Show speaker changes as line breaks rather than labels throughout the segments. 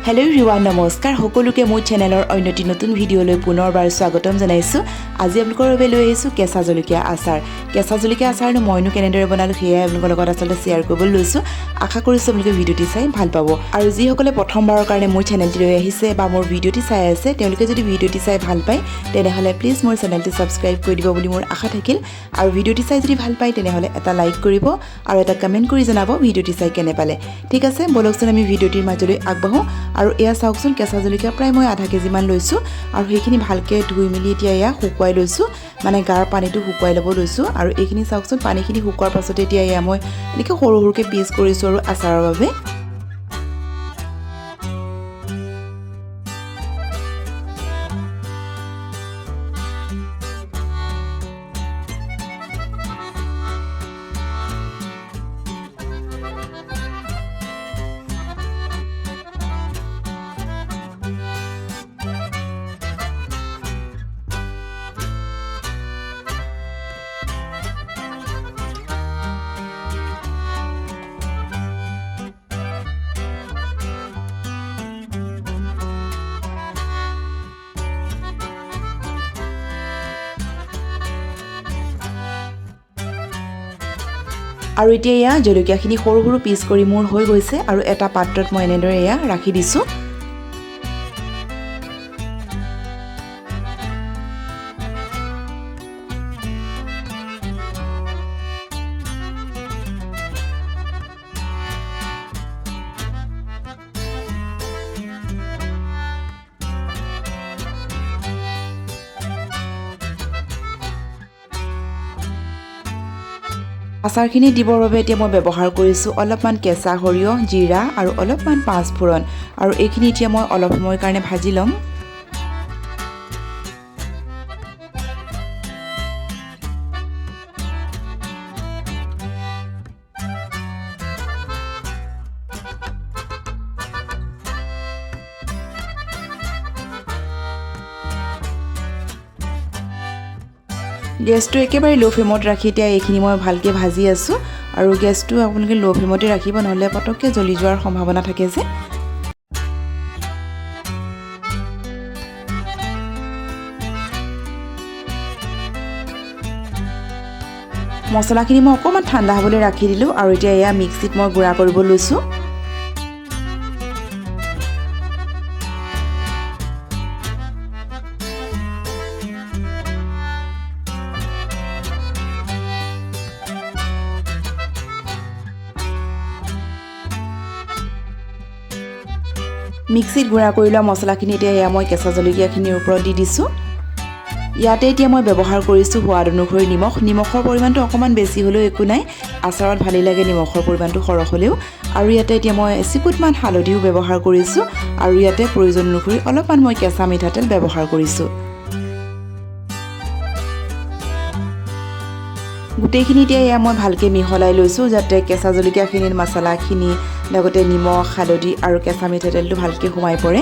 Hello' everyone, নমস্কাৰ সকলোকে। মোৰ চেনেলৰ অন্য এটি নতুন ভিডিঅ'লৈ পুনৰবাৰ স্বাগতম জনাইছোঁ। আজি আপোনালোকৰ বাবে লৈ আহিছোঁ কেঁচা জলকীয়া আচাৰ। কেঁচা জলকীয়া আচাৰনো মইনো কেনেদৰে বনালোঁ, সেয়াই আপোনালোকৰ লগত আচলতে শ্বেয়াৰ কৰিবলৈ লৈছোঁ। আশা কৰিছোঁ আপোনালোকে ভিডিঅ'টি চাই ভাল পাব। আৰু যিসকলে প্ৰথমবাৰৰ কাৰণে মোৰ চেনেলটিলৈ আহিছে বা মোৰ ভিডিঅ'টি চাই আছে, তেওঁলোকে যদি ভিডিঅ'টি চাই ভাল পায়, তেনেহ'লে প্লিজ মোৰ চেনেলটি ছাবস্ক্ৰাইব কৰি দিব বুলি মোৰ আশা থাকিল। আৰু ভিডিঅ'টি চাই যদি ভাল পায়, তেনেহ'লে এটা লাইক কৰিব আৰু এটা কমেণ্ট কৰি জনাব ভিডিঅ'টি চাই কেনে পালে। ঠিক আছে, ব'লকচোন আমি ভিডিঅ'টিৰ মাজলৈ আগবাঢ়োঁ। আৰু এয়া চাওকচোন, কেঁচা জলকীয়া প্ৰায় মই আধা কেজিমান লৈছোঁ আৰু সেইখিনি ভালকৈ ধুই মেলি এতিয়া এয়া শুকুৱাই লৈছোঁ, মানে গাৰ পানীটো শুকুৱাই ল'ব লৈছোঁ। আৰু এইখিনি চাওকচোন, পানীখিনি শুকোৱাৰ পাছতে এতিয়া এয়া মই এনেকৈ সৰু সৰুকৈ পিচ কৰিছোঁ আৰু আচাৰৰ বাবে। আৰু এতিয়া এয়া জলকীয়াখিনি সৰু সৰু পিচ কৰি মোৰ হৈ গৈছে আৰু এটা পাত্ৰত মই এনেদৰে এয়া ৰাখি দিছোঁ। আচাৰখিনি দিবৰ বাবে এতিয়া মই ব্যৱহাৰ কৰিছোঁ অলপমান কেঁচা সৰিয়হ, জিৰা আৰু অলপমান পাঁচফোৰণ। আৰু এইখিনি এতিয়া মই অলপ সময়ৰ কাৰণে ভাজি ল'ম। গেছটো একেবাৰে ল' ফ্লেমত ৰাখি এতিয়া এইখিনি মই ভালকৈ ভাজি আছোঁ। আৰু গেছটো আপোনালোকে ল' ফ্লেমতে ৰাখিব, নহ'লে পটককৈ জ্বলি যোৱাৰ সম্ভাৱনা থাকে যে। মছলাখিনি মই অকণমান ঠাণ্ডা হ'বলৈ ৰাখি দিলোঁ আৰু এতিয়া এয়া মিক্সিত মই গুড়া কৰিব লৈছোঁ। মিক্সিত গুড়া কৰি লোৱা মছলাখিনি এতিয়া এয়া মই কেঁচা জলকীয়াখিনিৰ ওপৰত দি দিছোঁ। ইয়াতে এতিয়া মই ব্যৱহাৰ কৰিছোঁ সোৱাদ অনুসৰি নিমখ। নিমখৰ পৰিমাণটো অকণমান বেছি হ'লেও একো নাই, আচাৰত ভালেই লাগে নিমখৰ পৰিমাণটো সৰহ হ'লেও। আৰু ইয়াতে এতিয়া মই এচিকুটমান হালধিও ব্যৱহাৰ কৰিছোঁ আৰু ইয়াতে প্ৰয়োজন অনুসৰি অলপমান মই কেঁচা মিঠাতেল ব্যৱহাৰ কৰিছোঁ। গোটেইখিনি এতিয়া এয়া মই ভালকৈ মিহলাই লৈছোঁ, যাতে কেঁচা জলকীয়াখিনিত মছলাখিনি লগতে নিমখ, হালধি আৰু কেঁচা মিঠাতেলটো ভালকৈ সোমাই পৰে।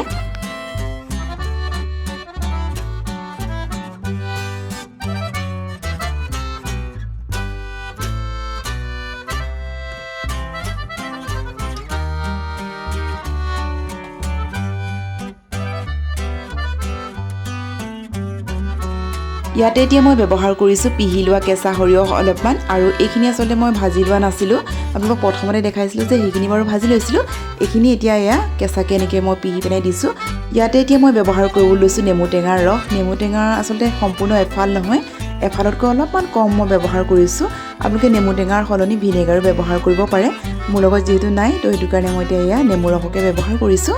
ইয়াতে এতিয়া মই ব্যৱহাৰ কৰিছোঁ পিহি লোৱা কেঁচা সৰিয়হ অলপমান। আৰু এইখিনি আচলতে মই ভাজি লোৱা নাছিলোঁ, আপোনালোকক প্ৰথমতে দেখাইছিলোঁ যে সেইখিনি বাৰু ভাজি লৈছিলোঁ। এইখিনি এতিয়া এয়া কেঁচাকৈ এনেকৈ মই পিহি পেলাই দিছোঁ। ইয়াতে এতিয়া মই ব্যৱহাৰ কৰিব লৈছোঁ নেমু টেঙাৰ ৰস। নেমু টেঙাৰ আচলতে সম্পূৰ্ণ এফাল নহয়, এফালতকৈ অলপমান কম মই ব্যৱহাৰ কৰিছোঁ। আপোনালোকে নেমু টেঙাৰ সলনি ভিনেগাৰো ব্যৱহাৰ কৰিব পাৰে। মোৰ লগত যিহেতু নাই, তো সেইটো কাৰণে মই এতিয়া এয়া নেমু ৰসকে ব্যৱহাৰ কৰিছোঁ।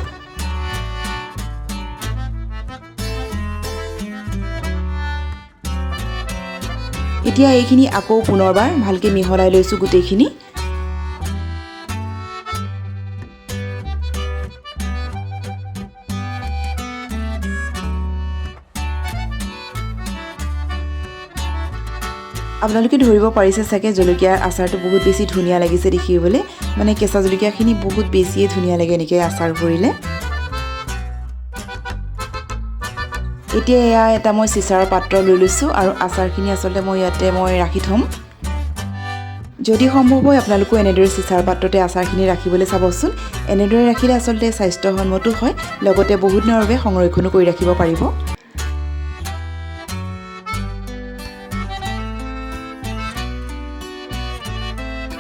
এতিয়া এইখিনি আকৌ পুনৰবাৰ ভালকৈ মিহলাই লৈছোঁ গোটেইখিনি। আপোনালোকে ধৰিব পাৰিছে চাগে জলকীয়াৰ আচাৰটো বহুত বেছি ধুনীয়া লাগিছে দেখিবলৈ। মানে কেঁচা জলকীয়াখিনি বহুত বেছিয়ে ধুনীয়া লাগে এনেকৈ আচাৰ কৰিলে। এতিয়া এয়া এটা মই চিচাৰৰ পাত্ৰ লৈ লৈছোঁ আৰু আচাৰখিনি আচলতে মই ইয়াতে মই ৰাখি থ'ম। যদি সম্ভৱ হয়, আপোনালোকো এনেদৰে চিচাৰ পাত্ৰতে আচাৰখিনি ৰাখিবলৈ চাবচোন। এনেদৰে ৰাখিলে আচলতে স্বাস্থ্যসন্মতো হয়, লগতে বহুত দিনৰ বাবে সংৰক্ষণো কৰি ৰাখিব পাৰিব।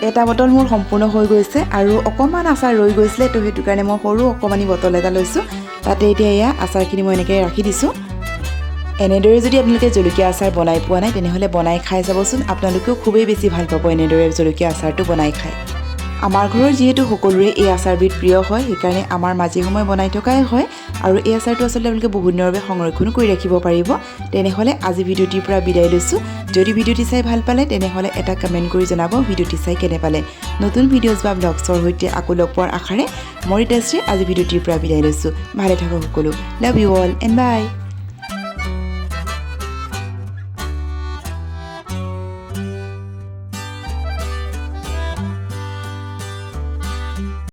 এটা বটল মোৰ সম্পূৰ্ণ হৈ গৈছে আৰু অকণমান আচাৰ ৰৈ গৈছিলে। তো সেইটো কাৰণে মই সৰু অকণমানি বটল এটা লৈছোঁ। তাতে এতিয়া এয়া আচাৰখিনি মই এনেকৈ ৰাখি দিছোঁ। এনেদৰে যদি আপোনালোকে জলকীয়া আচাৰ বনাই পোৱা নাই, তেনেহ'লে বনাই খাই চাবচোন। আপোনালোকেও খুবেই বেছি ভাল পাব এনেদৰে জলকীয়া আচাৰটো বনাই খাই। আমাৰ ঘৰৰ যিহেতু সকলোৰে এই আচাৰবিধ প্ৰিয় হয়, সেইকাৰণে আমাৰ মাজে সময়ে বনাই থকাই হয়। আৰু এই আচাৰটো আচলতে আপোনালোকে বহুত দিনৰ বাবে সংৰক্ষণো কৰি ৰাখিব পাৰিব। তেনেহ'লে আজি ভিডিঅ'টিৰ পৰা বিদায় লৈছোঁ। যদি ভিডিঅ'টি চাই ভাল পালে, তেনেহ'লে এটা কমেণ্ট কৰি জনাব ভিডিঅ'টি চাই কেনে পালে। নতুন ভিডিঅ'জ বা ব্লগছৰ সৈতে আকৌ লগ পোৱাৰ আশাৰে মই ৰীতাশ্ৰী আজি ভিডিঅ'টিৰ পৰা বিদায় লৈছোঁ। ভালে থাকক সকলো। Love you all and bye.